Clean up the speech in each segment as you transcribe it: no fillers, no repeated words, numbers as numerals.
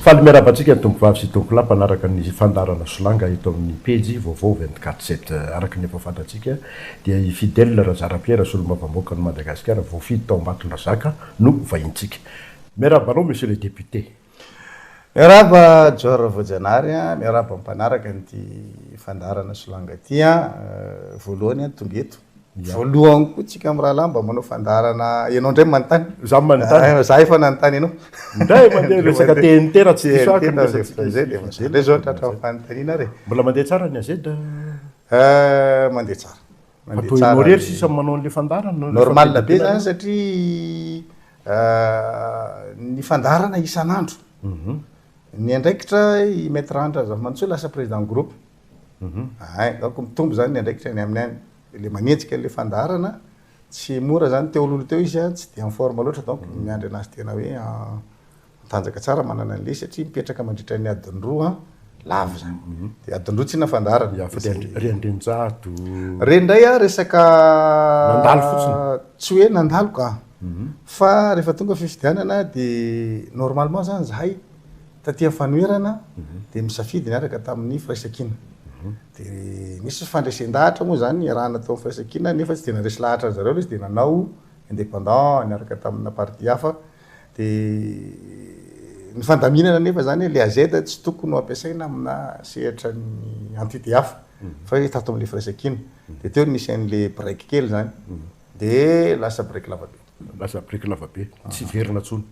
Faly miarahaba antsika ny tompovavy sy tompolahy mpanaraka ny fandaharana Solanga eto amin'ny pejy vaovao 24 sept. Araka ny efa fantatsika dia i Fidèle Razarapiera solombavambahoakan'i Madagasikara voafidy tao Ambatondrazaka no vahintsika. Miarahaba anao Monsieur le député. Miarahaba Johary Ravoajanahary a, miarahaba mpanaraka an'ity fandaharana Solanga ity a, voalohany aho tonga eto. Voalohany koa tsika mirahalahy mba manao fandaharana, ianao indray manontany. Za manontany. Za efa nanontany anao. Indray mandeha resaka TNT raha tsy diso ahy ka resaka izay dia efa zay indray zao tratra fanontaniana ary. Mbola mandeha tsara ny AZ? Mandeha tsara. Fa toa ianao irery sisa manao an'ilay fandaharana. Normal be zany satria ny fandaharana isan'andro. Ny andraikitra i Maître Andry Razafimanantsoa lasa président groupe. Hay, donc mitombo zany ny andraikitra any aminy any. Le manenjika an'le fandaharana tsy mora zany, teo aloha teo izy tsy de en forme loatra donc miandry anazy tena hoe matanjaka tsara manana an'le izy satria mipetraka mandritra ny adiny roa lava zany. De adiny roa tsinona fandaharana. Ya, fa de ry Andrianjato. Re ndray a resaka Nandalo fotsiny. Tsy hoe nandalo ka. Fa rehefa tonga fifidianana de normalement zany zahay taty amin'ny fanoherana de misafidy niaraka tamin'ny firaisankina. De nisy fandresen-dahatra moa zany niarahana tao amin'ny firaisankina nefa tsy de nandresy lahatra an'zareo ilay izy de nanao indépendant niaraka tamina parti hafa. De ny fandaminana nefa zany hoe le AZ tsy tokony ho ampiasaina amina sehatra ny entité hafa fa hoe tato amin'le firaisankina. De teo no nisy an'le break kely zany. De lasa break lava be. Lasa break lava be, tsy hiverina intsony.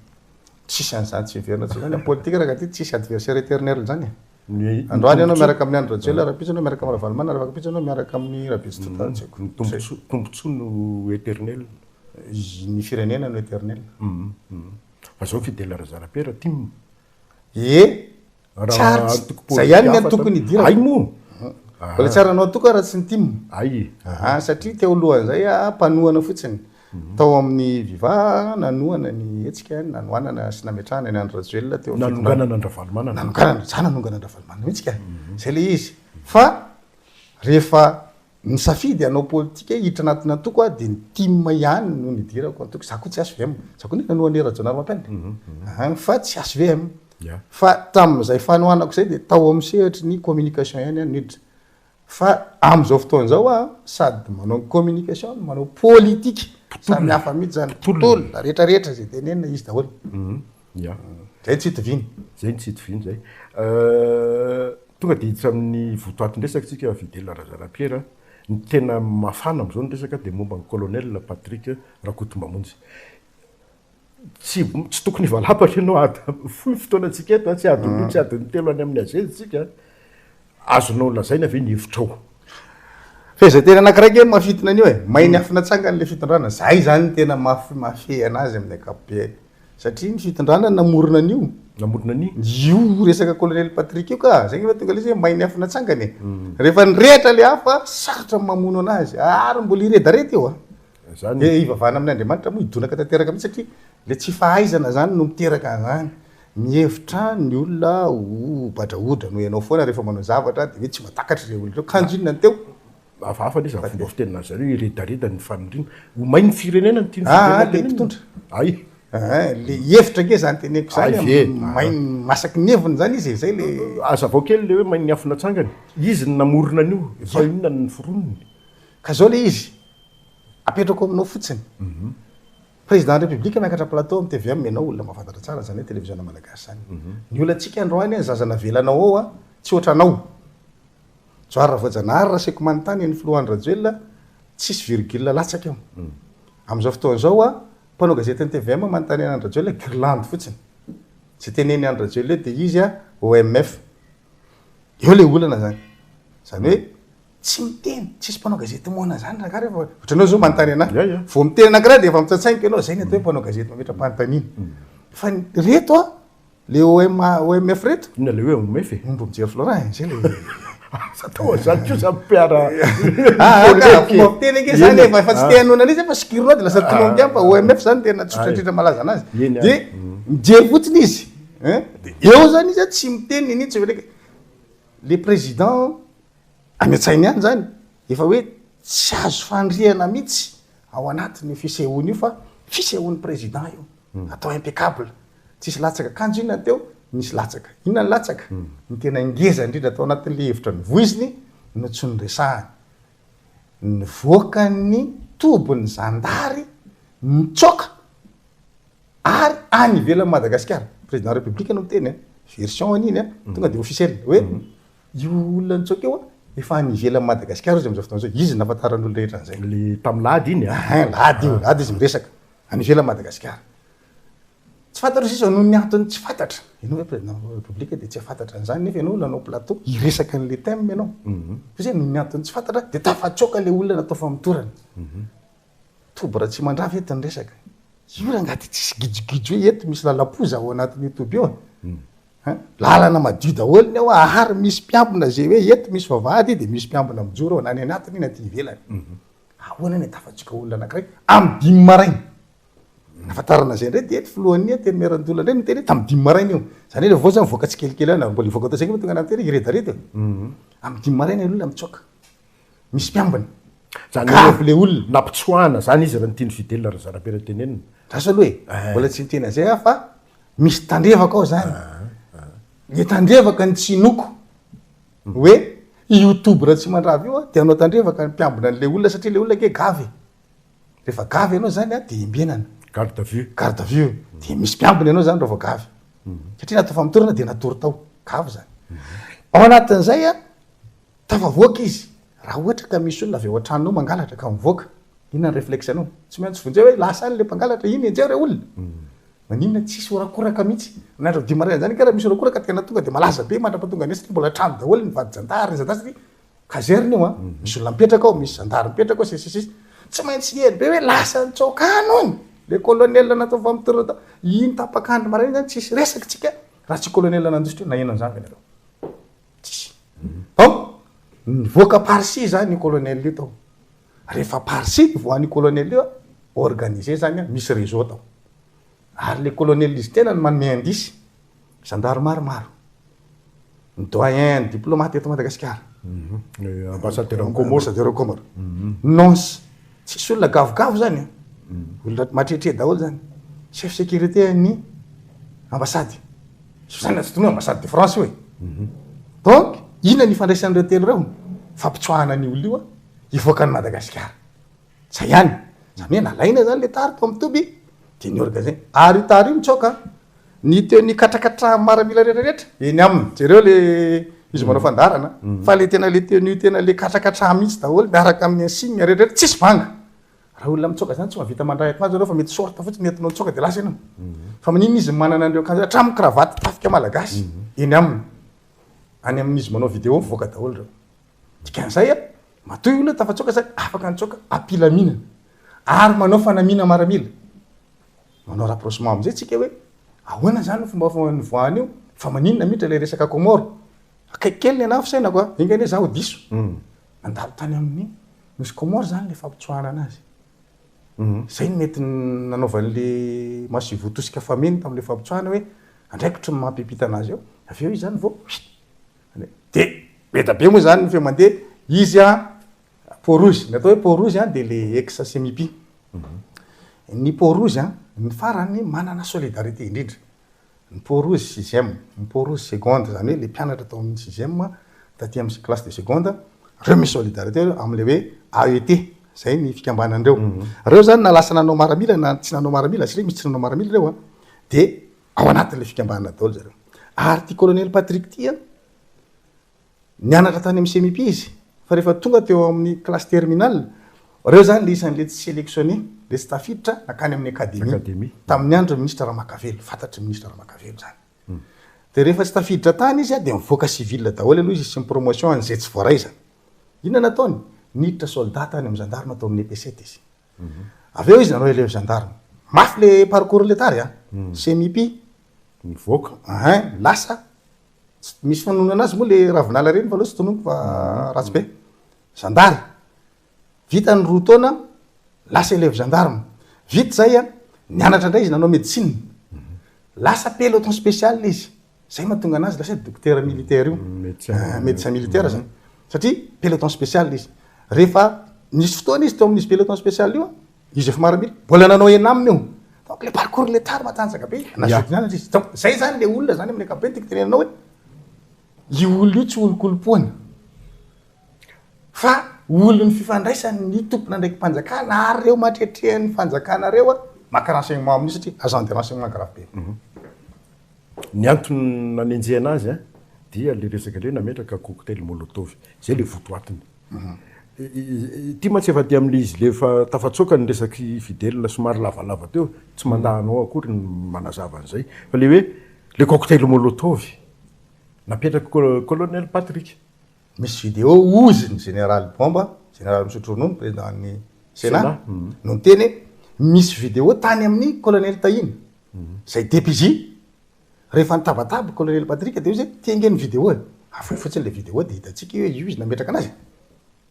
Tsisy an'izany tsy hiverina intsony zany amin'ny politika raha ty tsisy adversaire éternel zany e. Androany ianao miaraka amin'i Andry Rajoelina, rahampitso ianao miaraka amin'i Ravalomanana, rahafampitso ianao miaraka amin'i Rabetsotota, tsy haiko. Ny tombotsoa, tombotsoa no éternel. Ny firenena no éternel. Fa zao Fidèle Razarapiera tim. Ie, Tsy ary tsy, zay ihany ny antoko nidirako. Hay moa! Mbola tsy ary nanao antoko aho raha tsy ny tim. Hay. Aa satria teo alohan'izay aho mpanohana fotsiny. Tao amin'ny Viva aho nanohana ny hetsika nanohanana sy nametrahana an'i Andry Rajoelina teo amin'ny fitondrana. Nanonganana an-dRavalomanana. Nanonganana, za nanongana an-dRavalomanana mihitsy ka. Zay le izy. Fa rehefa Nisafidy hanao politika hiditra anatina antoko aho dia ny tim ihany no nidirako antoko. Za koa tsy hvm. Za koa anie nanohana an'i Rajaonarimampianina e. Fa tsy hvm. Fa tamin'izay fanohanako izay dia tao amin'ny sehatry ny communication ihany aho no niditra. Fa amin'izao fotoana izao aho sady manao ny communication no manao politika. Samy hafa mihitsy izany. Mpitolona rehetra rehetra izay tenenina izy daholo. Izay tsy itoviana. Izay no tsy itoviana izay. Tonga dia hiditra amin'ny votoatin-dresaka isika Fidèle Razanapiera. Ny tena mafana amin'izao ny resaka dia momba an'i Colonel Patrick Rakotomamonjy. Tsy tsy tokony hivalapatra ianao ady fohy ny fotoanantsika eto, tsy adiny roa, tsy adiny telo any amin'ny AZ isika. Azonao lazaina ve ny hevitrao? Fehezanteny anankiray ange no mahafintina an'io e. May ny afo natsangany ilay fitondrana. Zay izany no tena mafy mahafehy anazy amin'ny ankapobeny. Satria ny fitondrana namorona an'io. Namorona an'io? Io resaka colonel Patrick io ka! Zay nge fa tonga ilay izy hoe may ny afo natsangany e. Rehefa nirehitra ilay afo a, sarotra ny mamono anazy. Ary mbola hiredareda io a. Zany. Dia hivavahana amin' Andriamanitra moa hidonaka tanteraka mihitsy satria ilay tsy fahaizana zany no miteraka an'izany. Mihevitra ny olona ho badrahodra noho ianao foana rehefa manao zavatra dia hoe tsy mahatakatra ireo olona ireo. Kanjo inona ny teo? Hafahafa anie izany fomba fitenina zareo hiredareda ny faniriana. Ho may ny firenena ny tian'ny Ah, firenena le tenenina. mpitondra. Ay. Ah, le hevitra ange zany teneniko zany Ay ve. may masaky ny heviny zany izy e, zay le. Hazavao kely le hoe may ny afo natsangany. Izy no namorona an'io, fa inona no noforoniny? Ka zao le izy, apetrako aminao fotsiny. Président République miakatra plateau amin'ny tvm ianao olona mahafantatra tsara zany hoe télévision malagasy zany. Ny olantsika androany an, zaza navelanao ao an, tsy ohatranao. Johary Ravoajanahary raha aseko manontany ny filoha Andry Rajoelina, tsisy virgule latsaka eo. Amin'izao fotoana izao an, mpanao gazetin'ny tvm manontany an'i Andry Rajoelina, guirlande fotsiny. Izay tenenin'i Andry Rajoelina eo dia izy an, OMF. Eo ilay olana zany. Izany hoe tsy miteny, tsisy mpanao gazety moana zany rangahy rehefa, ohatranao zao manontany anahy, vao miteny anankiray dia efa mitsatsaingoka ianao, zay ny atao hoe mpanao gazety mametra-panontaniana. Fa reto an, Le OM OMF reto? Inona le hoe OMF e? Omby mijery Florin e, zay le. Aza atao an'izany kosa mpiara. Ah, ka fomba fiteny ange zany e, fa efa tsy te hanona an'izy fa sikirinao de lasa tononiko ihany fa OMF zany tena tsotra indrindra malaza anazy. De mijery fotsiny izy, hein, de eo zany izy tsy miteny n'inon'inona tsy mireky. Le président any an-tsainy ihany zany efa hoe tsy azo fandrihana mihitsy ao anatin'io fisehoana io fa fisehoan'ny président io, atao impeccable. Tsisy latsaka akanjo inona teo? Nisy latsaka. Inona ny latsaka? Ny tena ngeza indrindra tao anatin'ilay hevitra novoiziny no tsy noresahany. Nivoaka ny tobin'ny zandary nitsoaka ary any ivelan'i Madagasikara. Président République no miteny an, version an'iny an, tonga dia officiel hoe io olona nitsoaka io an, efa any ivelan'i Madagasikara izy amin'izao fotoana izao. Izy no nahafantaran'ny olona rehetra an'izay. Le tamin'ny lahady iny an? Ein, lahady io, lahady izy miresaka. Any ivelan'i Madagasikara. Tsy fantatro sisa noho ny antony tsy fantatra. Ianao ve président de la république dia tsy hahafantatra an'izany nefa ianao olona hanao plateau hiresaka an'ilay thème ianao. Fa izay noho ny antony tsy fantatra dia tafatsoaka ilay olona natao famotorana. Toby Ratsimandrava eto ny resaka. Io rangahy ty tsisy gijogijo hoe eto misy lalam-poza ao anatin'io toby io e. Hein? Lalana madio daholo ny ao ary misy mpiambina izay hoe eto misy vavahady dia misy mpiambina mijoro ao na any anatiny io na aty ivelany. Ahoana ny hatafatsoaka olona anankiray amin'ny dimy maraina? Nahafantarana izay indray dia ny filohan'ny Antenimierandoholona indray no niteny hoe tamin'ny dimy maraina io. Izany hoe ilay vaovao izany mivoaka tsikelikely any, mbola hivoaka tao saingy moa tonga niteny hoe hiredareda e. Amin'ny dimy maraina ilay olona mitsoaka. Misy mpiambina. Izany hoe Gavy ilay olona. Nampitsoahana izany izy raha ny tian'i Fidèle Razanapera tenenina. Andraso aloha e. Mbola tsy niteny an'izay aho fa misy tandrevaka ao izany. Ny tandrevaka no tsy inoako hoe io Toby Ratsimandrava io dia hanao tandrevaka ny mpiambina an'ilay olona satria ilay olona ange gavy e. Rehefa gavy ianao zany a, dia embenana. Garde à vue. Garde à vue. Dia misy mpiambina ianao zany raha vao gavy. Satria natao famotorana dia natory tao. Gavy zany. Ao anatin'izay a, tafavoaka izy. Raha ohatra ka misy olona avy ao an-tranonao mangalatra ka mivoaka, inona ny réflexe anao? Tsy maintsy vonjeo hoe lasa any ilay mpangalatra, iny enjeho re olona. Maninona tsisy horakoraka mihitsy. Ny andro dimy maraina zany kay raha misy horakoraka tena tonga dia malaza be mandra-pahatonga ny satria mbola trano daholo ny vady zandary, ny zandary satria Caserne io an, misy olona mipetraka ao, misy zandary mipetraka ao, sy ny sisa sy Tsy maintsy heno be hoe lasa nitsoaka any hono le colonel natao famotorana tao. Iny tapak'andro maraina iny zany tsisy resaka tsika raha tsy colonel nandositra io naheno an'izany ve nareo? Tsisy. Bon, nivoaka par-ci zany io colonel io tao. Rehefa par-ci nivoahan'io colonel io an, organisé zany an, misy réseau tao. Ary le colonel izy tena no manome indice, zandary maromaro. Ny doyen ny diplomate eto Madagasikara. Ny ambassadeur an'i Comores. Ambassadeur Comores. Nonce. Tsisy olona gavogavo zany e. Olona matretre daholo zany. Chef sécurité an'ny ambassade. Zany tsy tokony hoe ambassade de France io e. Donc inona ny ifandraisan'ireo telo ireo? Fampitsoahana an'io olona io hivoaka an'i Madagasikara. Zay ihany. Zany hoe nalaina zany le tary tao amin'ny toby dia ni-organiser. Ary io tary io mitsoaka Ny tenue katrakatrahan'ny maramila rehetra rehetra eny aminy, jereo le izy manao fandaharana fa le tena le tenue tena le katrakatraha mihitsy daholo miaraka amin'ny insigne rehetra rehetra, tsisy banga. Raha olona mitsoaka zany tsy mahavita mandray akanjo ianao fa mety short fotsiny entinao mitsoaka de lasa ianao. Fa maninona izy manana an'ireo akanjo hatramin'ny cravate tafika malagasy eny aminy. Any amin'izy manao vidéo mivoaka daholo ireo. Dikan'izay a, matoa io olona tafatsoaka zany afaka nitsoaka am-pilaminana ary manao fanamiana maramila. Manao rapprochement amizay tsika hoe ahoana zany ny fomba nivoahany io fa maninona mihitra ilay resaka Comores? Akaiky kely ny anahy fisainako a, enga anie zaho diso. Nandalo tany amin'ny nosy Comores zany ilay fampitsoahana anazy. Zay no mety nanaovan'le masoivoho tosika fameno tamin'ilay fampitsoahana hoe andraikitro ny mampiampita anazy eo, avy eo izy zany vao huit. De be da be moa zany ny feo mandeha, izy a Peau rouge, ny atao hoe peau rouge dia le ex semipi. Ny peau rouge ny farany manana solidarité indrindra. Ny peau rouge sixième, ny peau rouge seconde, izany hoe le mpianatra tao amin'ny sixième taty amin'ny classe de seconde, reo misy solidarité reo amin'le hoe AET, zay ny fikambanan'ireo. Reo zany na lasa nanao maramila na tsy nanao maramila, satria misy tsy nanao maramila reo an, dia ao anatin'le fikambanana daholo zareo. Ary ity colonel Patrick ity an, Nianatra tany amin'ny Semipi izy fa rehefa tonga teo amin'ny classe terminale, ireo izany le isan'le tsy sélectionné, le tsy tafiditra nankany amin'ny académie, tamin'ny andron'ny ministra Ramakavelo, fantatry ny ministra Ramakavelo izany. Dia rehefa tsy tafiditra tany izy dia mivoaka civil daholo aloha izy sy ny promotion an'izay tsy voaray izany. Inona nataony? Niditra soldat tany amin'ny gendarme tao amin'ny EPC izy. Avy eo izy nanao élève gendarme. Mafy le parcours le tary an! Semipi. Nivoaka. Ein, lasa. Misy fanononana azy moa le ravinala reny fa aleo tsy tononiko fa ratsy be. Zandary. Vita ny roa taona, lasa élève gendarme. Vita zay an, nianatra indray izy nanao médecine. Lasa peloton spécial izy. Zay mahatonga anazy lasa dokotera militaire io. Médecin militaire zany. Satria peloton spécial izy. Rehefa nisy fotoana izy teo amin'izy peloton spécial io an, izy efa maramila, mbola nanao ENAM io. Donc le parcours le tary matanjaka be, nazoto nianatra izy. Donc zay zany le olona zany amin'ny ankapobeny tiako tenenana hoe io olona io tsy olokolopoana fa olon'ny fifandraisan'ny tompon'andraiki-panjakana ary reo matretrehan'ny fanjakana reo a maka renseignement amin'io satria agent de renseignement grave be. Ny antony nanenjehana azy dia le resaka le hoe nametraka cocktail molotov. Zay le votoatiny. Ity mantsy efa aty amin'ilay izy le efa tafatsoaka ny resak'i Fidèle somary lavalava teo, tsy mandà anao akory ny manazava an'izay, fa le hoe le cocktail molotov napetrak'i Colonel Patrick. Misy vidéo hozy ny Général Bomba, Général misotro ronono, président-n'ny Sénat, no niteny hoe misy vidéo tany amin'ny Colonel Tahina, izay DPJ, Rehefa nitabataba Colonel Patrick dia hoy izy hoe ty ange ny vidéo e! Avohay fotsiny le vidéo dia hitantsika hoe io izy nametraka anazy e!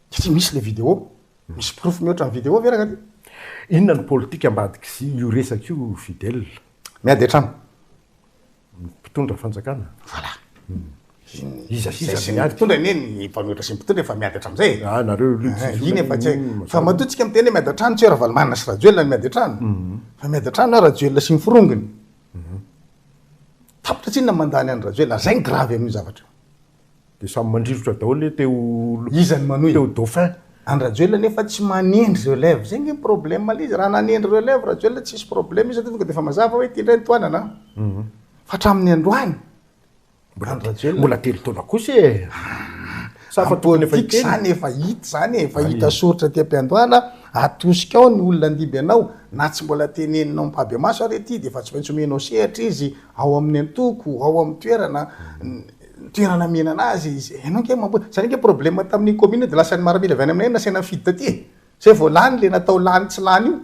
Satria misy le vidéo. Misy porofo mihoatra ny vidéo ve rangah ty? Inona ny politika ambadik'zy io resaka io Fidèle? Miady an-trano. Ny mpitondra fanjakana? Voilà. Iza sy iza no miady? Mpitondra anie ny mpanohitra sy ny mpitondra efa miady hatramin'izay e! Ah nareo aloha tsy Iny efa tsy hay. Fa matoa tsika miteny hoe miady an-trano tsy hoe Ravalomanana sy Rajoelina no miady an-trano. Fa miady an-trano Rajoelina sy ny forongony. Tapitra tsinona mandany an'i Rajoelina, ary zay ny grave amin'io zavatra io. Dia samy mandrirotra daholo hoe te ho Iza no manohy? te ho dauphin. Andry Rajoelina nefa tsy manendry relève, zay nge ny problème le izy, raha nanendry relève Rajoelina tsisy problème izy satria tonga de efa mazava hoe ity indray ny tohanana an! Fa hatramin'ny androany, Andry Rajoelina. Mbola telo taona kosa e! Sa fa tokony efa hiteny? Zany efa hita zany e, efa hita soritra aty am-piandohana, atosika ao ny olona handimby anao, na tsy mbola teneninao ampahibemaso ary ity dia efa tsy maintsy omenao sehatra izy ao amin'ny antoko, ao amin'ny toerana, ny toerana amenana azy, ianao ange mampo-, zany ange problème tamin'iny commune dia lasa ny maramila avy any aminay nasaina nifidy taty e, zay vao lany le natao lany tsy lany io.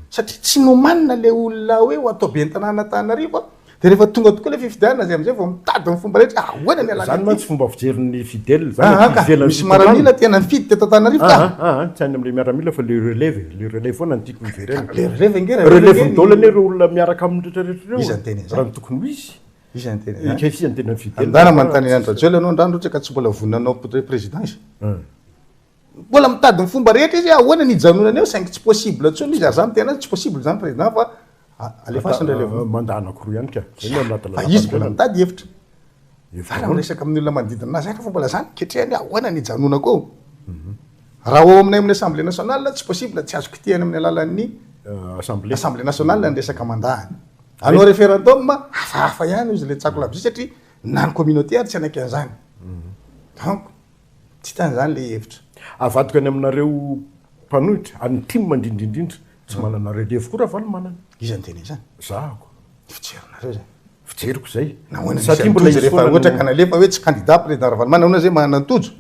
Satria tsy nomanina le olona hoe ho atao ben'ny tanàna Antananarivo a, de rehefa tonga tokoa le fifidianana zay amizay vao mitady ny fomba rehetra hoe ahoana ny alàna Zany mantsy fomba fijerin'ny fidèle zany Aa aty ka, ivelan'ny misy fitondrana. maramila tena nifidy teto Antananarivo ka. Aa aa tsy any amle miaramila fa le relève e, le relève foana no tiako hiverenana. Le relève ange raha relève Relève-ny daholo anie ireo olona miaraka aminy rehetra rehetra ireo Iza niteny an'izany? raha ny tokony ho izy. Iza niteny an'izany? Kay iza niteny an'i Fidèle Andana manontany an'i Andry Rajoelina ianao androany raha ohatra ka tsy mbola vonona hanao président izy. Mbola mitady ny fomba rehetra izy hoe ahoana ny hijanonany eo saingy tsy possible intsony izy ary za miteny azy tsy possible zany président fa alefaso ny relève. Mandat anakiroa ihany ka. Zay no anaty Fa izy mbola mitady hevitra. Za raha miresaka amin'ny olona manodidina anazy fa mbola zany ketrehany hoe ahoana ny hijanonako eo. Raha ao aminay amin'ny assemblée nationale tsy possible tsy azo kitihana amin'ny alalan'ny Assemblée. assemblée nationale ny resaka mandat-ny. Hanao référendum hafahafa ihany hozy le tsako labozia satria na ny communauté ary tsy hanaiky an'izany. Donc Tsy hitany izany ilay hevitra. Avadiko any aminareo mpanohitra, any tim indrindra indrindra, tsy manana relève koa Ravalomanana. Iza niteny an'izany? Zahako. Ny fijerinareo izany. Fijeriko izay. Nahoana misy an'i Tojo rehefa ohatra ka nalefa hoe tsy candidat président Ravalomanana, nahoana zay manana an'i Tojo?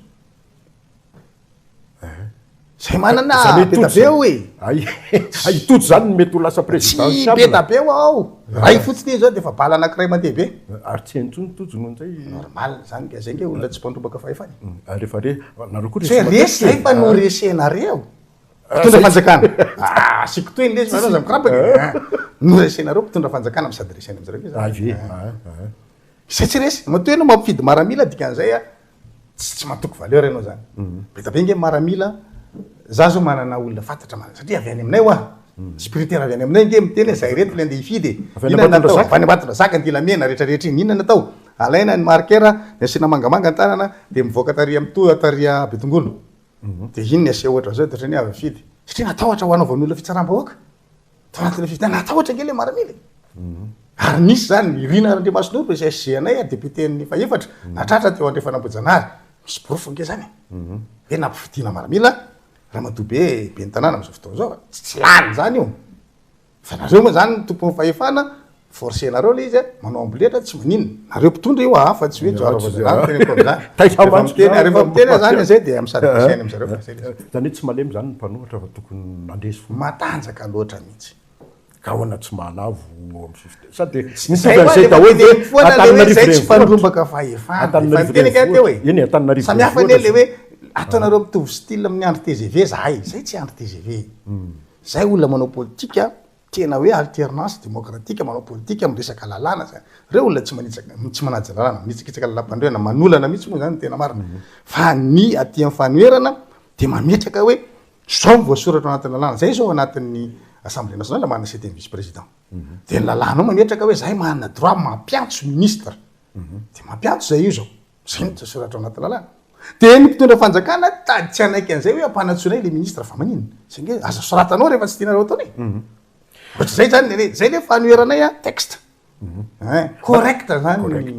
Zay manana be da be ao e. Ay, i Tojo zany no mety ho lasa président Tsy be da be ao. Ray fotsiny izy zao dia efa bala anankiray mandeha be. Ary tsy hainy intsony Tojo noho izay. Normal zany ka, zay nge olona tsy mpandrombaka fahefana e. Ary efa re, nareo koa resy matetika e. Tsy hoe resy zay fa noresenareo. Mpitondra fanjakana. Ah, asiako tohiny lesy fa nareo aza mikorapaka e. Noresenareo mpitondra fanjakana sady resena aminjareo nge zany. Ay ve, ah. Zay tsy resy. Matoa ianao mampifidy maramila dikan'izay a. Tsy tsy matoky valeur ianao zany. Be da be nge maramila, za zao manana olona fantatra manana satria avy any aminay hoa. Spiritaire avy any aminay nge miteny hoe zay reto le andeha hifidy e. Avy any Inona natao? Avy any Ambatondrazaka, Andilamena, rehetra rehetra iny. Inona natao? Alaina ny marqueur de asiana mangamanga ny tanana de mivoaka tary am to tary Betongolo. De iny ny aseho ohatran'izao de ohatran'ny hoe avy nifidy. Satria natahotra ho hanaovan'olona fitsaram-bahoaka. Tao anatin'ilay fifidianana, natahotra ange ilay maramila e. Ary nisy izany, i Rina Randriamasinoro, SG anay, député-n'ny fahefatra, nahatratra teo Andrefan'Ambohijanahary. Misy porofo ange izany e. Hoe nampifidiana maramila Ramatoa be ben'ny tanàna amin'izao fotoana izao. Tsy lany izany io. Fa nareo moa izany no tompon'ny fahefana, forcer-nareo ilay izy, manao amboletra, tsy maninona. Nareo mpitondra io aa, fa tsy hoe Johary Rakotondrano teneniko amin'izany. Taitra mantsy Rehefa miteny, rehefa miteny aho izany izay dia sady misaina amin-jareo fa izay ilay izy. Izany hoe tsy malemy izany ny mpanohitra fa tokony nandresy foana. Matanjaka loatra mihitsy. Ka ahoana tsy mahalavo amin'ny fifidianana? Sa dia mitovy an'izay daholo ve Antananarivo Zay tsy mpandrombaka fahefana. Antananarivo renivohitra. Eny e, Antananarivo Samy hafa anie le hoe ataonareo mitovy style amin'ny Andry tgv zahay. Zay tsy Andry tgv. Zay olona manao politika tena hoe alternance démocratique, manao politika miresaka lalàna zany. Reo olona tsy manitsaka, tsy manaja lalàna, manitsakitsaka lalàmpanorenana, manolana mihitsy moa zany ny tena marina. Fa ny aty amin'ny fanoherana dia mametraka hoe zao no voasoratra ao anatin'ny lalàna. Zay zao anatin'ny Assemblée nationale manana septième vice président. Dia ny lalàna ao mametraka hoe zahay manana droit mampiantso ministre. Dia mampiantso zay io zao. Zay no soratra ao anaty lalàna. Dia ny mpitondra fanjakana tady tsy hanaiky an'izay hoe ampanantsoinay le ministre fa maninona? Zay nge aza soratanao rehefa tsy tianareo ataonay. Ohatr'izay zany ny anay. Zay le fanoheranay a texte. Hein, correct zany ny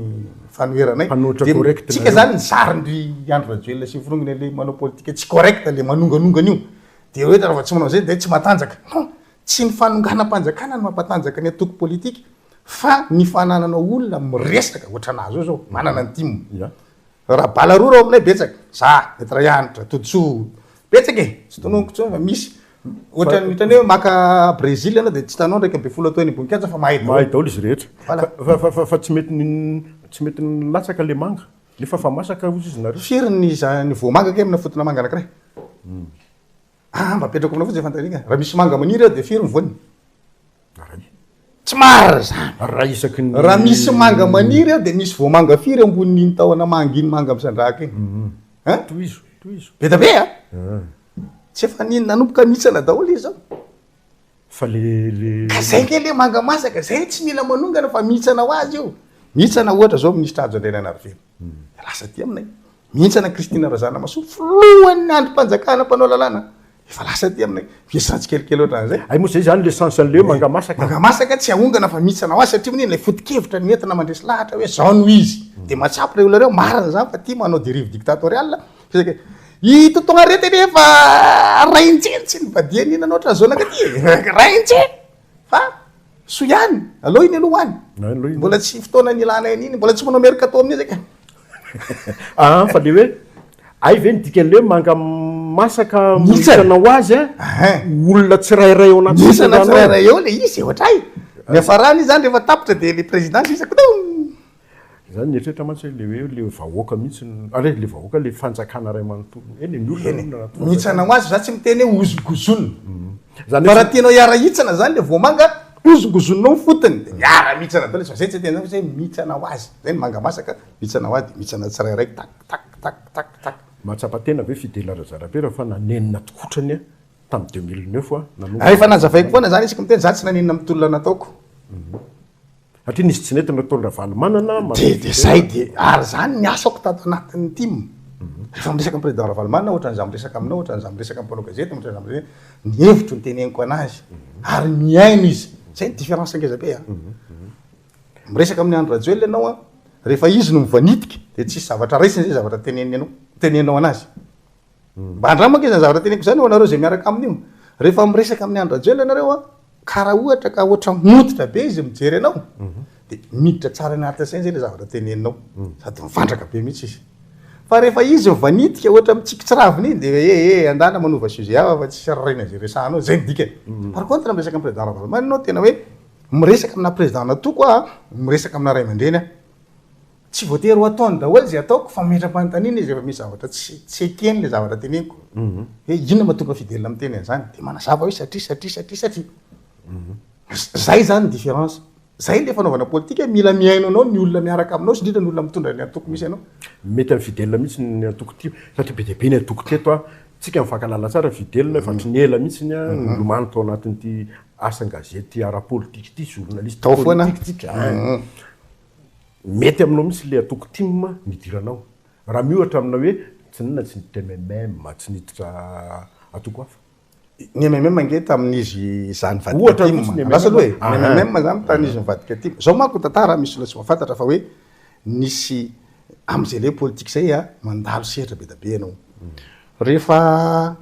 fanoheranay. Mpanohitra Dia correct tsika nareo. zany ny sarin-dry Andry Rajoelina sy ny forongony le manao politika tsy correct le manonganongana io. Dia hoe raha vao tsy manao an'izay dia tsy matanjaka. Non, tsy ny fanonganam-panjakana no mampatanjaka ny antoko politika fa ny fananana olona miresaka ohatranà zao zao, manana ny tim. Ya. Raha bala rora ao aminay betsaka, za, Maître Hanitra, Todisoa, betsaka e, tsy tononiko intsony fa misy. Ohatran'ny ohatran'ny hoe maka Brésil ianao dia tsy hitanao 11 atao eny ambony kianja fa mahay daholo. Mahay daholo izy rehetra. Voilà. Fa fa fa fa tsy mety ny tsy mety nilatsaka le manga nefa fa masaka hozy izy nareo. Firy ny za ny voamanga kay amina fotona manga anakiray? Ah mba apetrako aminao fotsiny zay fanontaniana ka. Raha misy manga maniry ao dia firy ny voany? Ray. Tsy marina izany. Ray isaky ny. Raha misy manga maniry ao dia misy voamanga firy ambonin'iny tahona manga iny manga misandrahaka iny? Hein? Tohizo, tohizo. Be dia be a! Tsy efa nino nanomboka nihitsana daholo izy zao. Fa le le. Ka zay nge le manga masaka, zay tsy mila manongana fa mihitsana ho azy io. Mihitsana ohatra zao minisitra Hajo Andrianainarivelo. Lasa aty aminay. Mihintsana Christine Razanamahasoa, filohan'ny andrim-panjakana mpanao lalàna, efa lasa aty aminay. Mihintsana tsikelikely ohatran'izay. Hay moa zay zany le sens an'le hoe manga masaka. Manga masaka tsy ahongana fa mihintsana ho azy satria maninona ilay foto-kevitra no entina mandresy lahatra hoe zao no izy. Dia mahatsapa ireo olona ireo, marina izany fa ity manao dérive dictatoriale. Fezaka i tonton arety anie efa rain-tseny tsy nivadiany inona ohatran'izao nankaty e. Rain-tseny fa Soa ihany, aleo iny aloha ho any. Aleo iny. Mbola tsy fotoana nilana an'iny, mbola tsy manao mercato amin'io zay ka. Ah, fa le hoe hay ve ny dikan'le hoe manga masaka Mihitsana. mihitsana ho azy a, Ahin. olona tsirairay ao anaty Mihitsana fitondrana ao. tsirairay eo le izy e, ohatray. Ny hafarany izy zany rehefa tapitra dia le président sisa kdong. Zany nieritreritra mantsy hoe le hoe le vahoaka mihitsy no, ary le vahoaka le fanjakana iray manontolo, eny e, ny olona Eny e, aloha no anaty mihitsana fanjakana. ho azy, za tsy miteny hoe hozongozonina. Zany Fa hoe raha tianao hiara-hitsana zany le vomanga, hozongozoninao ny fotony, de miara-mihitsana daholo izy, fa zay tsy tena hoe mihitsana ho azy, zay ny manga masaka, mihitsana ho azy de mihitsana tsirairay tak tak tak tak tak. Mahatsapa tena ve Fidèle Razarapera fa nanenina tokotrany a tamin'ny 2009 a nanomboka Efa nazavaiko foana zany isaky miteny, za tsy nanenina amin'ny tolona nataoko. Satria nisy tsy nety nataon'i Ravalomanana Dia dia zay dia ary zany ny asako tato anatin'ny tim. Rehefa miresaka amin'ny président Ravalomanana ohatran'ny za miresaka aminao, ohatran'ny za miresaka amin'ny mpanao gazety, ohatran'ny za miresaka, ny hevitro no teneniko anazy ary mihaino izy. Zay ny différence ngeza be a. Miresaka amin'i Andry Rajoelina ianao a, rehefa izy no mivanitika dia tsisy zavatra raisiny zay zavatra teneniny anao, teneninao anazy. Mba andramo ange izany zavatra teneniko izany ho anareo izay miaraka aminy io. Rehefa miresaka amin'i Andry Rajoelina ianareo an, ka raha ohatra ka ohatra moditra be izy mijery anao, dia miditra tsara any anatin'ny sainy izay ilay zavatra teneninao. Sady mivandraka be mihitsy izy. Fa rehefa izy mivanitika ohatra mitsikitsiravina iny dia eh eh andana manova sujet hafa fa tsisy raina izay resahanao, izay no dikany. Par contre miresaka amin'ny président Ravalomanana ianao tena hoe miresaka amina président nataoko aho an, miresaka amina ray aman-dreny aho. Tsy voatery ho ataony daholo izay ataoko fa mametra-panontaniana izy rehefa misy zavatra tsy tsy ekeny ilay zavatra teneniko. Hoe inona mahatonga Fidèle miteny an'izany? Dia manazava hoe satria satria satria satria. Zay izany ny différence. Zay ilay fanaovana politika, mila mihaino anao ny olona miaraka aminao sy indrindra ny olona mitondra ny antoko misy anao. Mety amin'i Fidèle mihitsy ny antoko ity satria be dia be ny antoko teto a. Tsika mifankahalala tsara Fidèle efa hatry ny ela mihitsy nilomano tao anatin'ity asan-gazety ara-politika ity, journaliste Tao foana. politique tsika. Mety aminao mihitsy le atoko tim nidiranao. Raha miohatra amina hoe tsy inona tsy niditra mmm, tsy niditra atoko hafa. Ny mmm ange tamin'izy izaho nivadika Ohatra tim, fotsiny andraso aloha e, ah. ny mmm zany tamin'izy nivadika tim, zao manko ny tantara misy olona tsy mahafantatra fa hoe nisy amin'izay le politique zay a, mandalo sehatra be da be ianao. Rehefa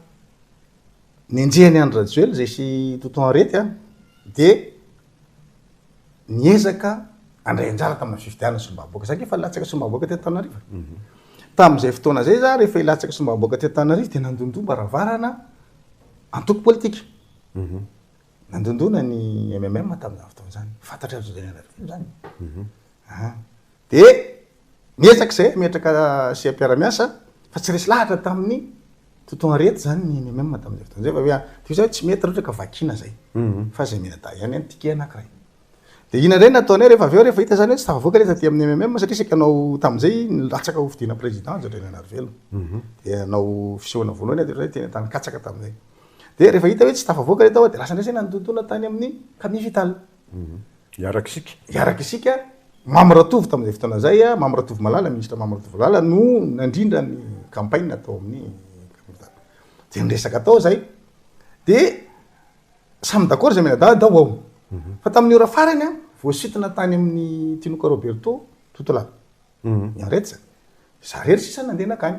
nenjehan'i Andry Rajoelina izay sy Tonton Arety a, dia niezaka handray anjara tamina fifidianana solombavambahoaka. Za nge efa nilatsaka solombavambahoaka teto Antananarivo e. Tamin'izay fotoana izay za rehefa hilatsaka solombavambahoaka teto Antananarivo dia nandondom-baravarana antoko politika. Nandondona ny MMM tamin'izany fotoana izany. Fantatr'i Hajo Andrianarivelona izany. Ah. Dia niezaka izay hametraka seha-piarahamiasa fa tsy resy lahatra tamin'ny Tonton Arety zany ny MMM tamin'izay fotoana izay fa hoe toy izay hoe tsy mety raha ohatra ka vakiana zay fa zay mianadahy ihany any ticket anankiray. Dia inona indray no nataonay rehefa avy eo rehefa hita zany hoe tsy tafavoaka ilay taty amin'ny MMM satria saika hanao tamin'izay nilatsaka ho fidiana président Rajaonarivelo. Dia hanao fisehoana voalohany aho dia teny Antanikatsaka tamin'izay. Dia rehefa hita hoe tsy tafavoaka ilay tao dia lasa indray izay nandondona tany amin'ny Camille Vital. Hiaraka isika. Hiaraka isika. Mamy Ratovo tamin'izay fotoana izay, Mamy Ratovomalala, ministra Mamy Ratovomalala no nandrindra ny campagne tao amin'ny Camille Vital. Dia niresaka tao izay. Dia samy d'accord izay mianadahy tao ao. Fa tamin'ny ora farany, voasintona tany amin'ny Tinoka Roberto Totolahy. Ny Henriette zany. Za rery sisa nandeha nankany.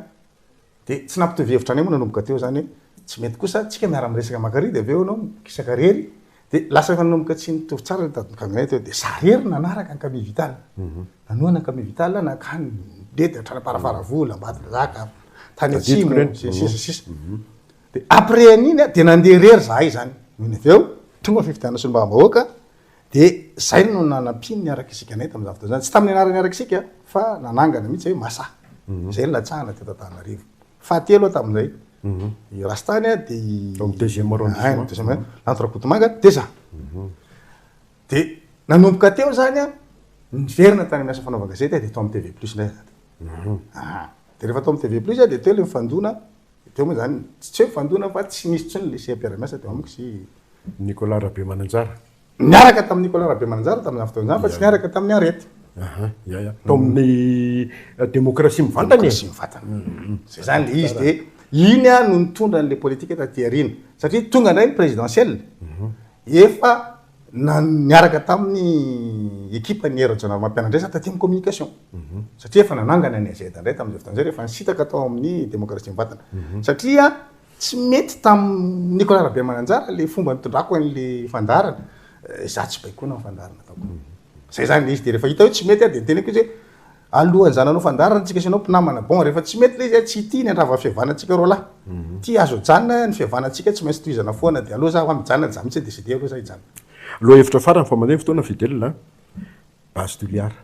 De tsy nampitovy hevitra anay moa nanomboka teo zany hoe tsy mety kosa tsika miara miresaka maka ary de avy eo enao mikisaka rery de lasa efa nanomboka tsy nitovy tsara le tadin-kanina teo de za rery nanaraka an'i Camille Vital. Nanohana an'i Camille Vital nankany nety hatrany Amparafaravola, Ambatondrazaka, tany atsimo, sy ny sisa sy ny sisa. De après an'iny de nandeha rery zahay zany. Nony avy eo tonga ny fifidianana solombavambahoaka Dia izay no nanampiany ny Araka Isika anay tamin'izany fotoana izany. Tsy tamin'ny anaran'ny Araka Isika fa nanangana mihitsy hoe Masa. Izay no latsahana teto Antananarivo. Fahatelo aho tamin'izay. I Rastany dia i. Tao amin'ny deuxième arrondissement. Ay, deuxième arrondissement. Lanto Rakotomanga dia za. Dia nanomboka teo izany an, niverina tany amin'ny asa fanaovan-gazety aho dia tao amin'ny TV Plus indray aho. Dia rehefa tao amin'ny TV Plus aho dia teo ilay nifandona, teo moa izany tsy hoe nifandona fa tsy nisy intsony ilay seha-piarahamiasa teo amiko sy. Nicolas Rabemananjara. Niaraka tamin'i Nicolas Rabemananjara tamin'izany fotoana izany fa tsy niaraka tamin'i Henriette. Aha, ya ya. Tao amin'ny demokrasia mivantana e. Demokrasia mivantana. Zay zany le izy de iny a no nitondra an'le politika taty aoriana satria tonga indray ny présidentielle efa na niaraka tamin'ny ekipa ny Hery Rajaonarimampianina indray za taty amin'ny communication satria efa nanangana ny AZ indray tamin'izay fotoana izay rehefa nisintaka tao amin'ny demokrasia mivantana satria Tsy mety tamin'i Nicolas Rabemananjara le fomba nitondrako an'le fandaharana, za tsy baikoina ny fandaharana ataoko. Zay zany le izy, de rehefa hita hoe tsy mety aho de niteneniko izy hoe alohan'iza nanao fandaharana tsika sy ianao mpinamana, bon rehefa tsy mety le izy tsy ity ny handrava fihavanantsika roalahy, ty azo ajanona ny fihavanantsika tsy maintsy tohizana foana, de aleo za hoa mijanona, za mihitsy ni-decider aleo za hijanona. Lohahevitra farany fa mandeha ny fotoana Fidèle a, Base Toliara.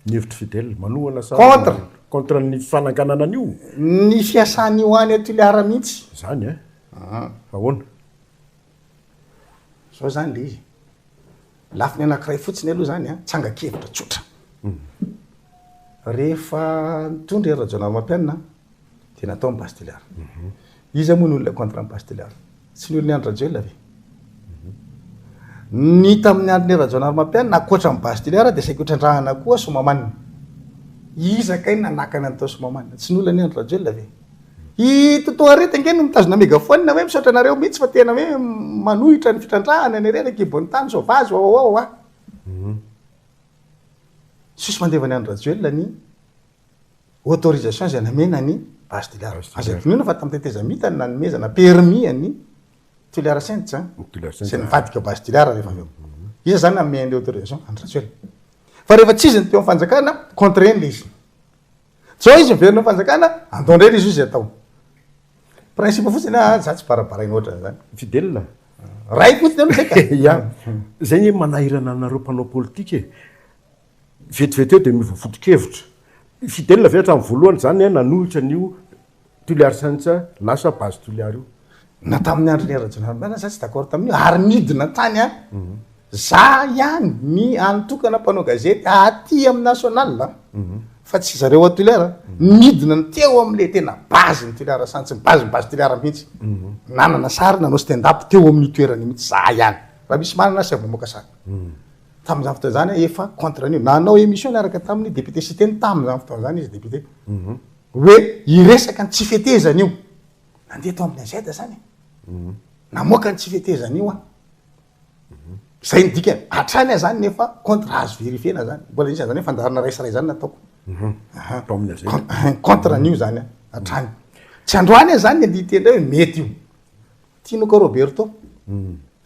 Ny hevitr'i Fidèle, manohana sa Contre. Contre ny fananganana an'io? Ny fiasan'io any Toliara mihitsy. Zany eh? Ahoana? Zao zany le izy. Lafiny anankiray fotsiny aloha zany an, tsangan-kevitra tsotra. Rehefa nitondra i Rajaonarimampianina dia natao ny Base Toliara. Iza moa ny olona contre ny Base Toliara? Tsy ny olon'i Andry Rajoelina ve? Ny tamin'ny andron'i Rajaonarimampianina, ankoatra ny Base Toliara dia saika hotrandrahana koa Soamahamanina. Iza kay no nanakana ny tao Soamahamanina? Tsy ny olon'i Andry Rajoelina ve? I Toto Arety ange no mitazona megaphone hoe misaotra anareo mihitsy fa tena hoe manohitra ny fitrandrahana ny harena an-kibon'ny tany sauvage wawawawa. Tsisy mandeva an'i Andry Rajoelina ny autorisation izay namena ny Base Toliara. Azo adinoina fa tamin'ny tetezamita no nanomezana permis an'i Toliara Saints an, izay nivadika Base Toliara rehefa avy eo. Iza izany nanome an'ilay autorisation? Andry Rajoelina. Fa rehefa tsy izy no teo amin'ny fanjakana, contre eny ilay izy. Zao izy miverina amin'ny fanjakana, andao indray ilay izy hoy izay atao. Principe fotsiny ah, za tsy barabaraina ohatran'izany. Fidèle. Ray fotsiny aloha zay ka. Ya. Zay anie manahirana anareo mpanao politika e. Vetivety eo dia miova foto-kevitra. Fidèle ve hatramin'ny voalohany izany nanohitra an'io Toliary Saints lasa Base Toliary io? Na tamin'ny andron'i Hery Rajaonarimampianina za tsy d'accord tamin'io ary nidina tany an, za ihany ny hany tokana mpanao gazety aty amin'ny national an, fa tsy zareo ao Toliara, nidina ny teo amin'le tena base ny Toliara Saints, ny base ny base Toliara mihitsy, nanana sary nanao stand up teo amin'io toerana io mihitsy za ihany, raha misy manana asaivo mamoaka sary. Tamin'izany fotoana izany aho efa contre an'io. Nanao émission niaraka tamin'ny député Siteny tamin'izany fotoana izany izy député. Hoe hiresaka ny tsy fetezana io. Nandeha tao amin'ny AZ izany e. Namoaka ny tsy fetezana io aho. Izay ny dikany. Hatrany aho izany nefa contre azo vérifier-na izany. Mbola nisy an'izany hoe fandaharana iray sy iray izany nataoko. Tao amin'ny AZ. Contre an'io izany aho hatrany. Tsy androany aho izany ny andihy hiteny indray hoe mety io. Tinoka Roberto.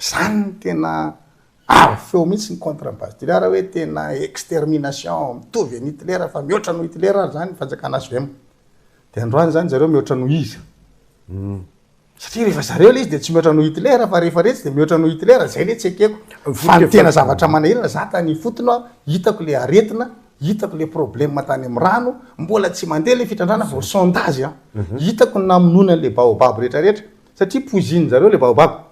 Izany no tena Avo feo mihitsy ny contre an'i Base Toliara hoe tena extermination mitovy an'i Hitler fa mihoatra noho Hitler ary zany ny fanjakana hvm. Dia androany zany zareo mihoatra noho iza? Satria rehefa zareo le izy dia tsy mihoatra noho Hitler fa rehefa retsy dia mihoatra noho Hitler, zay le tsy ekeko. Fa ny tena zavatra manahirana za tany ifotony aho hitako le aretina, hitako le problème tany amin'ny rano, mbola tsy mandeha le fitrandrahana vao sondage an. Hitako ny namonoana an'le baobab rehetra rehetra satria poizinin-jareo le baobab.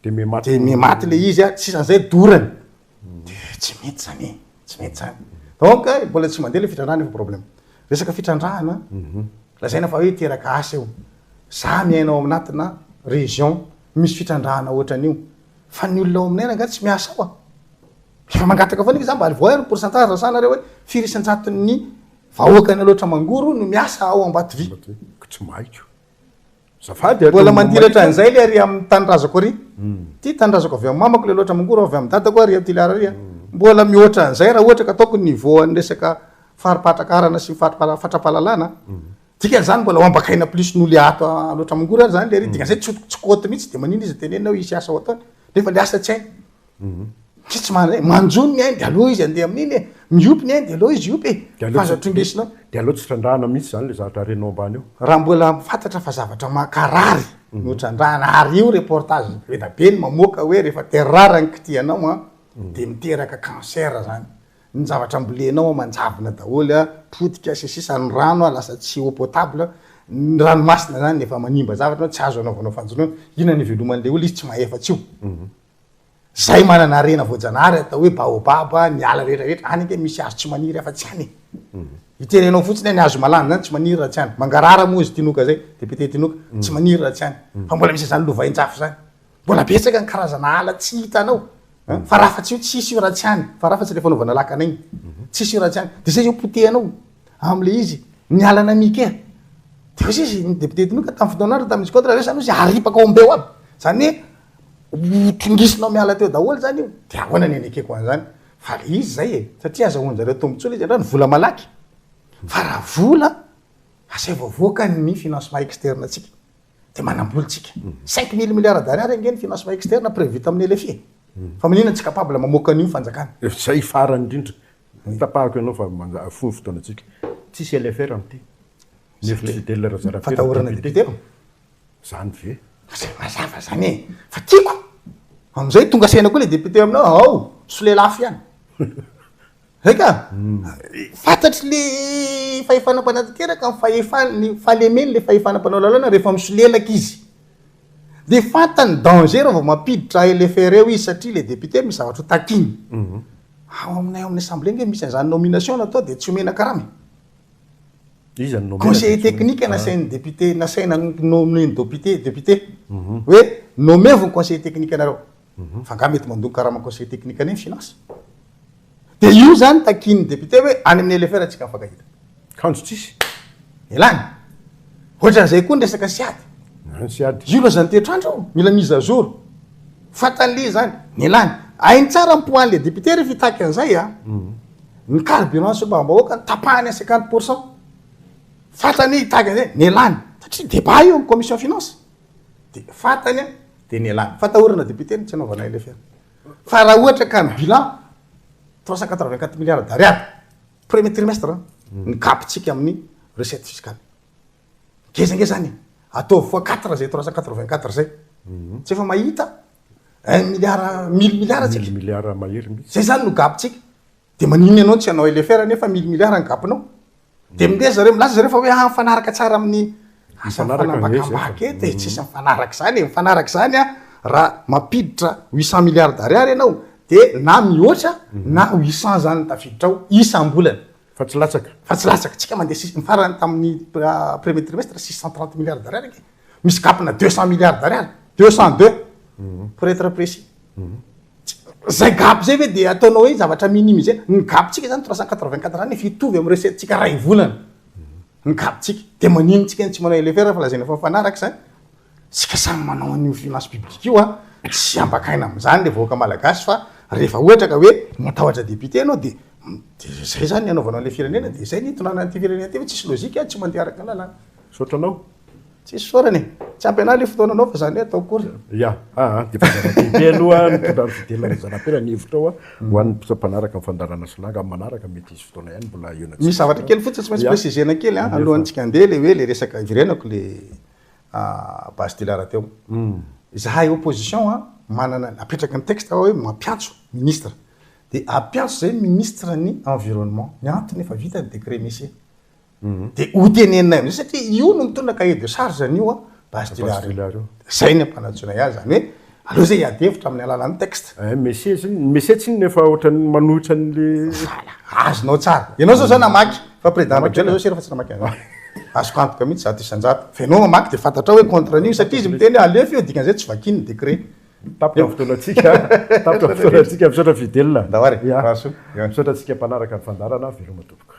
Dia miha maty. Dia miha maty le izy a, sisan'izay dorany. Dia tsy mety zany e, tsy mety zany. Donc mbola tsy mandeha le fitrandrahana efa problème. Resaka fitrandrahana, lazaina fa hoe hiteraka asa io. Za miaina ao anatina. région misy fitrandrahana ohatran'io fa ny olona ao aminay rangahy tsy miasa ao a! Efa mangataka foana za mba avoahy ny pourcentage raha sahy nareo hoe firy isan-jaton'ny vahoakan'i Alaotra Mangoro no miasa ao Ambatovy. Tsy mahaiko. Azafady a, Mbola mandiratra an'izay le ary amin'ny tanindrazako ary. Ty tanindrazako avy amin'ny mamako le Alaotra Mangoro avy amin'ny dadako ary Toliara ary a. Mbola mihoatra an'izay raha ohatra ka ataoko ny niveau an'ny resaka fari-pahatakarana sy fari-pahalalana. Dikan'izany mbola ho ambakaina plus noho le ato Alaotra Mangoro ary zany le ary. Dikan'izay tsy tsy côte mihitsy de manino izy tenenina hoe hisy asa ho ataony nefa le asa tsy hainy. Tsy tsy manana e, manjono ny ainy de aleo izy andeha amin'iny e, miopy ny ainy de aleo izy hiopy e, De aleo fa aza tsy trongesinao. de aleo tsy trandrahana mihitsy zany le zavatra renao ambany eo. Raha mbola fantatra fa zavatra mankarary no trandrahana ary io reportage be da be no mamoaka hoe rehefa terre rare ny kitihanao an de miteraka cancer zany, ny zavatra ambolenao an manjavona daholo an, potika sy ny sisa, ny rano an lasa tsy eau potable, ny ranomasina zany efa manimba zavatra tsy azo anaovanao fanjonoana, inona no iveloman'le olona izy tsy mahefa tsy io. Zay manana harena voajanahary atao hoe baobab, ny ala rehetra rehetra, any ange misy hazo tsy maniry afa tsy any e. Itenenao fotsiny hoe ny hazo malandy zany tsy maniry raha tsy any. Mangarahara moa izy Tinoka zay, député Tinoka, tsy maniry raha tsy any. Fa mbola misy an'izany lovainjafy zany. Mbola betsaka ny karazana ala tsy hitanao. Fa raha afa-tsy io tsisy io raha tsy any. Fa raha afa-tsy le fanaovana lakana iny. Tsisy io raha tsy any. De zay zao potehanao am'le izy, ny alana Mikea. De hoy izy, ny député Tinoka tamin'ny fotoan'andro tamin'izy contre, reo zany hozy aripaka ao ambeo aby. Zany hoe Ho trongisinao miala teo daholo zany io, de ahoana ny anekeko an'izany? Fa le izy zay e, satria azahoan-jareo tombotsoa le izy androany, vola malaky, fa raha vola asaivo avoakany ny financement externe tsika, de manam-bola tsika, 5000 milliards d'ariary ange ny financement externe prévu tamin'ny LFI e, fa maninona tsy capable mamoaka an'io ny fanjakana? Zay farany indrindra, tapahako ianao fa manja fohy ny fotoanantsika, tsisy LFR amin'ity, ny hevitr'i Fidèle Razarafera Fatahorana député. député. Zany ve? Zay mazava zany e! Fa tiako! Amizay tonga saina koa le député aminao ao solelafo ihany. Zay ka! Fantatry le fahefana mpanatanteraka ny fahefany ny fahalemeny le fahefana mpanao lalàna rehefa misolelaka izy. De fantany danger raha vao mampiditra LFR eo izy satria le député misy zavatra ho takiny. Ao aminay ao amin'ny assemblée nge misy an'izany nomination natao de tsy omena karama e. Iza no nomena Conseiller technique nasain'ny député nasaina nomen'ny dopite député hoe nomevo ny conseiller technique anareo fa angaha mety mandoa ny karama conseiller technique any ny finance de io zany takian'ny député hoe any amin'ny LFR tsika mifankahita. Kanjo tsisy. Elany. Ohatran'izay koa ny resaka siady. Ny siady. Io lazan'ny toetr'andro io, mila mise à jour. Fatan'le zany, ny elany. Hainy tsara ny poids-n'le député rehefa hitaky an'izay a. Ny carburant solombavambahoaka tapahany à 50 pour cent. Fantany hoe hitaky an'izay, nialany. Satria débat io amin'ny commission finance. Dia fantany dia nialany. Fatahorana député no tsy anaovana LFR. Fa raha ohatra ka ny bilan 384 milliards d'ariary premier trimestre ny gap-tsika amin'ny recette fiscale. Ngeza nge zany e. Ataovy fois quatre zay 384 zay. Tsy efa mahita un milliard, mille milliards tsika. Mille milliards mahery mihitsy. Zay zany no gap-tsika. De maninona ianao tsy hanao LFR nefa mille milliards ny gap-nao? De mindeha zareo milaza zareo fa hoe ah mifanaraka tsara amin'ny asa mifanambakambaka eto e, tsisy mifanaraka zany e, mifanaraka zany a raha mampiditra 800 milliards d'ariary ianao de na mihoatra na 800 zany tafiditra ao isam-bolana. Fa tsy latsaka. Fa tsy latsaka, tsika mandeha six, ny farany tamin'ny premier trimestre 630 milliards d'ariary ange, misy gap-na 200 milliards d'ariary, 202 pour être précis. Zay gap zay ve de ataonao hoe zavatra minimiser? Ny gap tsika zany 384 zany efa hitovy amin'ny recette tsika ray volana. Ny gap tsika. De manino tsika no tsy manao LFR fa lazaina fa mifanaraka zany? Tsika samy manao an'io finance publique io a, tsy ambakaina amin'izany le vahoaka malagasy fa rehefa ohatra ka hoe matahotra député ianao de de zay zany ny anaovanao an'le firenena de zay ny hitondrana an'ity firenena ity fa tsisy logique tsy mandeha araka ny lalàna. Misaotra anao. Tsisy fisaorana e! Tsy ampy anah le fotoananao fa zany hoe atao akory. Ya, aa dia efa zava-dehibe aloha ny mitondra ny Fidèle Razanapera ny hevitrao a, ho an'ny mpanaraka ny fandaharana Solanga, amin'ny manaraka mety hisy fotoana ihany mbola hihaonantsika. Misy zavatra kely fotsiny tsy maintsy préciser-na kely an, alohan'ny tsika handeha le hoe le resaka iverenako le base Toliara teo. Izahay opposition an, manana, apetraky ny texte hoe mampiantso ministre, dia ampiantso zay ministre ny environnement, ny antony efa vita ny décret Messier. Dia ho teneninay amin'izay satria io no mitondra cahier de charge an'io an, base Toliara io. Zay ny ampanantsoinay azy, zany hoe aleo zay hiady hevitra amin'ny alalan'ny texte. Eh, Messie zay, ny Messie tsinona efa ohatran'ny manohitra an'le. Voilà, azonao tsara. Ianao zao zao namaky, fa président Rajoelina zao sera fa tsy namaky an'izany. Azoko antoka mihitsy 100%. Fa ianao mamaky dia fantatrao hoe contre an'io satria izy miteny hoe alefa io, dikan'izay tsy vakiany ny décret. Tapitra ny fotoanantsika, tapitra ny fotoanantsika, misaotra Fidèle. Ndao ary, Ya. Rasoa. Misaotra antsika mpanaraka ny fandaharana, veloma tompoko.